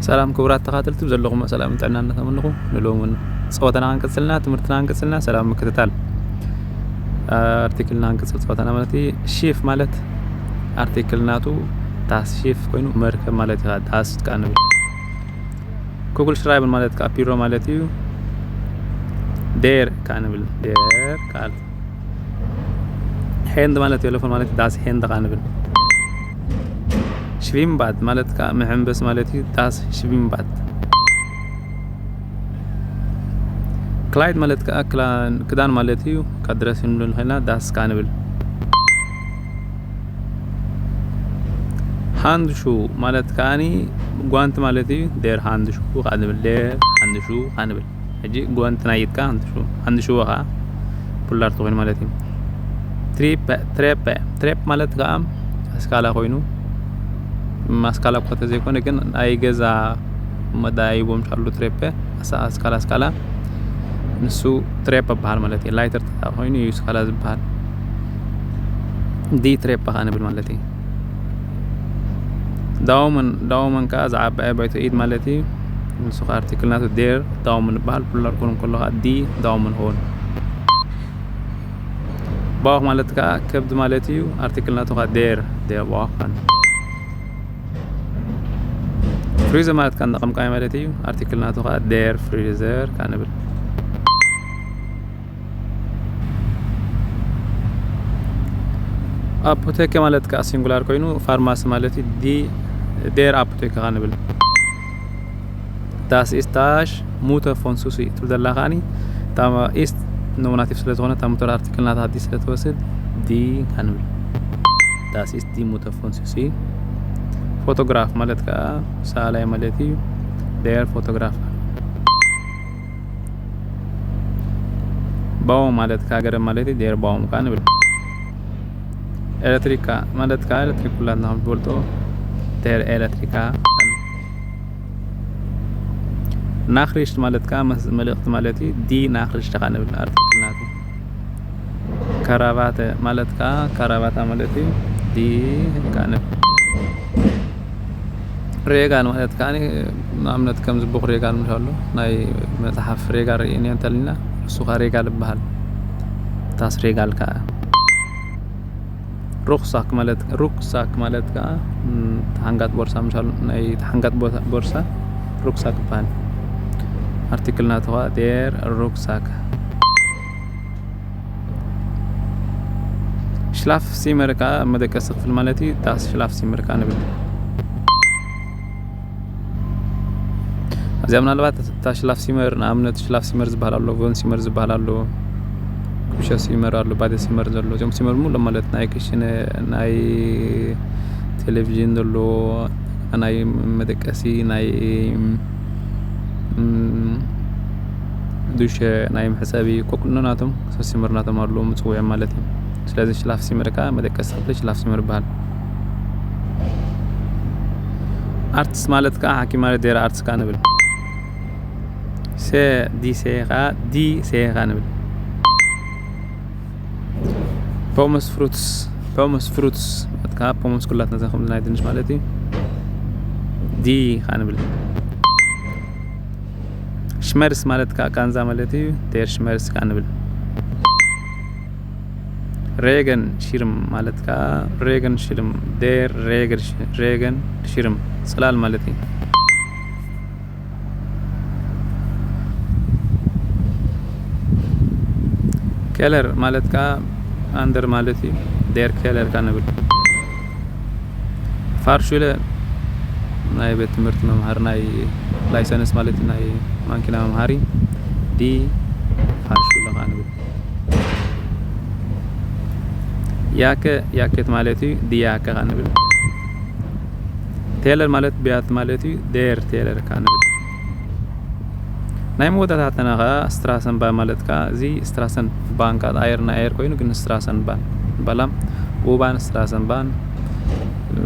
ሰላም ክቡራት ተኻተልቲ፣ ዘለኹም ሰላም ጥዕና እናተመንኹ፣ ንሎምን ጸወታና ክንቅጽልና፣ ትምህርትና ክንቅጽልና፣ ሰላም ምክትታል። ኣርቲክልና ክንቅጽል፣ ጸወታና ማለት እዩ። ሺፍ ማለት ኣርቲክል ናቱ፣ ዳስ ሺፍ ኮይኑ መርከብ ማለት እዩ። ዳስ ከኣ ንብል። ኩግል ሽራይብን ማለት ከኣ ቢሮ ማለት እዩ። ዴር ከኣ ንብል። ዴር ከኣ ሄንድ ማለት ቴሌፎን ማለት ዳስ ሄንድ ከኣ ንብል። ሽቪምባድ ማለት ከኣ መሐንበስ ማለት እዩ። ዳስ ሽቪምባድ። ክላይድ ማለት ከኣ ክላ-፣ ክዳን ማለት እዩ። ካብ ድረስ ክንብል ንኽእልና ዳስ ከኣ ንብል። ሃንድ ሹ ማለት ከኣኒ ጓንቲ ማለት እዩ። ዴር ሃንድ ሹ ከኣ ንብል። ዴር ሃንድ ሹ ከኣ ንብል። ሕጂ ጓንቲ ናይ ኢድካ ሃንድ ሹ፣ ሃንድ ሹ ከኣ ፑላር ተኾይኑ ማለት እዩ። ትሪፕ፣ ትሬፕ፣ ትሬፕ ማለት ከኣ ኣስካላ ኮይኑ፣ ኣስካላ እኳ ተዘይኮነ ግን ናይ ገዛ መዳይቦም ሻሉ ትሬፕ፣ ኣሳ-፣ ኣስካላ፣ ኣስካላ ንሱ ትሬፕ ይበሃል ማለት እዩ። ላይተር ተጣ ኮይኑ እዩ ኣስካላ ዝበሃል። ዲ ትሬፕ ከኣ ንብል ማለት እዩ። ዳውመን፣ ዳውመን ከኣ ዝዓበየ ባይቶ ኢድ ማለት እዩ። ንሱ ከኣ ኣርቲክል ናቱ ዴር ዳውመን ይበሃል። ፕሉራል ክኸውን ከሎ ከኣ ዲ ዳውመን ይኸውን። ባውኽ ማለት ከኣ ከብዲ ማለት እዩ። ኣርቲክል ናቱ ከኣ ዴር፣ ዴር ባውኽ። ፍሪዘር ማለት ከኣ እንዳ ቀምቃሚ ማለት እዩ። ኣርቲክል ናቱ ከኣ ዴር ፍሪዘር ከኣ ንብል። ኣፖቴከ ማለት ከኣ ሲንጉላር ኮይኑ ፋርማሲ ማለት እዩ። ዲ፣ ዴር ኣፖቴከ ከኣ ንብል። ዳስ ኢስት ዳሽ ሙተ ፎን ሱሲ ትብል ዘላ ከኣኒ እታ ኢስት ኖሚናቲቭ ስለ ዝኾነ እታ ሙተር ኣርቲክል ናታ ዲ ስለ ትወስድ ዲ ከኣ ንብል። ዳስ ኢስት ዲ ሙተ ፎን ሱሲ። ፎቶግራፍ ማለት ከኣ ሰኣላይ ማለት እዩ። ዴር ፎቶግራፍ። ባውም ማለት ከኣ ገረብ ማለት እዩ። ዴር ባውም ከኣ ንብል። ኤለክትሪካ ማለት ከኣ ኤለክትሪክ ኩላትና ከም ዝፈልጦ ዴር ኤለክትሪካ። ናክሪሽት ማለት ከኣ መስ-፣ መልእኽቲ ማለት እዩ። ዲ ናክሪሽት ከኣ ንብል ኣርቲክል ናቱ። ከራባተ ማለት ከኣ ከራባታ ማለት እዩ። ዲ ከኣ ንብል። ሬጋል ማለት ከኣ ንኣብነት ከምዚ ቡኽ ሬጋል ምሽ ኣሎ ናይ መጽሓፍ ሬጋል ርእየን እየ እንተልና እሱ ከኣ ሬጋል ይበሃል። ታስ ሬጋል ከኣ ሩክሳክ ማለት፣ ሩክሳክ ማለት ከኣ፣ ም፣ ተሓንጋጥ ቦርሳ ምሻሉ፣ ናይ ተሓንጋጥ ቦ-፣ ቦርሳ ሩክሳክ ይበሃል። ኣርቲክል ናቱ ከኣ ዴር ሩክሳክ። ሽላፍ ሲመር ከኣ መደቀሲ ክፍል ማለት እዩ። ዳስ ሽላፍ ሲመር ከኣ ንብል። እዚኣ ምናልባት እታ ሽላፍ ሲመር፣ ንኣብነት ሽላፍ ሲመር ዝበሃል ኣሎ፣ ቮን ሲመር ዝበሃል ኣሎ፣ ኩሸ ሲመር ኣሎ፣ ባደ ሲመር ዘሎ፣ እዚኦም ሲመር ሙሉ ማለት ናይ ክሽነ፣ ናይ ቴሌቪዥን ዘሎ፣ ናይ መደቀሲ፣ ናይ፣ ም፣ ዱሸ፣ ናይ መሕጸቢ፣ ኮኩኖ ናቶም፣ ሶስት ሲመር ናቶም ኣለዉ፣ ምጽውዒ ማለት እዩ። ስለዚ ሽላፍ ሲመር ከኣ መደቀሲ ክፍሊ ሽላፍ ሲመር ይበሃል። ኣርትስ ማለት ከኣ ሓኪም ማለት ዴር ኣርትስ ከኣ ንብል። ሴ፣ ዲ ሴ ከኣ፣ ዲ ሴ ከኣ ንብል። ፖመስ ፍሩትስ፣ ፖመስ ፍሩትስ ማለት ከኣ ፖመስ ኩላትና ዘኸም ናይ ድንሽ ማለት እዩ። ዲ ከኣ ንብል። ሽመርስ ማለት ከኣ ቃንዛ ማለት እዩ። ዴር ሽመርስ ከኣ ንብል። ሬገን ሽርም ማለት ከኣ ሬገን ሽርም፣ ዴር ሬገን ሽ-፣ ሬገን ሽርም ጽላል ማለት እዩ። ኬለር ማለት ከኣ ኣንደር ማለት እዩ። ዴር ኬለር ከኣ ንብል። ፋርሹለ ናይ ቤት ትምህርቲ መምሃሪ፣ ናይ ላይሰንስ ማለት እዩ፣ ናይ ማንኪና መምሃሪ። ዲ ፋርሹለ ከኣ ንብል። ያከ ያኬት ማለት እዩ። ዲ ያከ ከኣ ንብል። ቴለር ማለት ብያት ማለት እዩ። ዴር ቴለር ከኣ ንብል። ናይ መወዳእታትና ከኣ ስትራሰን ባን ማለት ከኣ፣ እዚ ስትራሰን ባን ከኣ ኣየር ናይ ኣየር ኮይኑ፣ ግን ስትራሰን ባን በላም፣ ኡባን ስትራሰን ባን፣ እ፣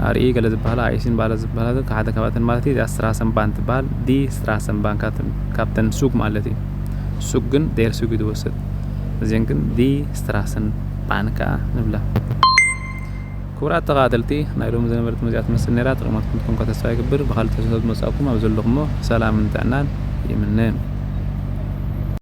ኣርኢ ገለ ዝበሃላ፣ ኣይሲን ባለ ዝበሃላ፣ ሓደ ካብኣተን ማለት እዩ። እዚኣ ስትራሰን ባን ትበሃል። ዲ ስትራሰን ባን ካብተን፣ ካብተን ሱግ ማለት እዩ። ሱግ ግን ዴር ሱግ እዩ ዝወስድ። እዚን ግን ዲ ስትራሰን ባን ከኣ ንብላ። ክቡራት ተኸታተልቲ፣ ናይ ሎሚ ዝነበረት መዚኣ ትመስል ነይራ። ጠቒማትኩም ትኮንካ ተስፋ ይገብር። ብኻልእ ተሰብ መጻእኩም ኣብ ዘለኹሞ ሰላምን ጥዕናን ይምነ።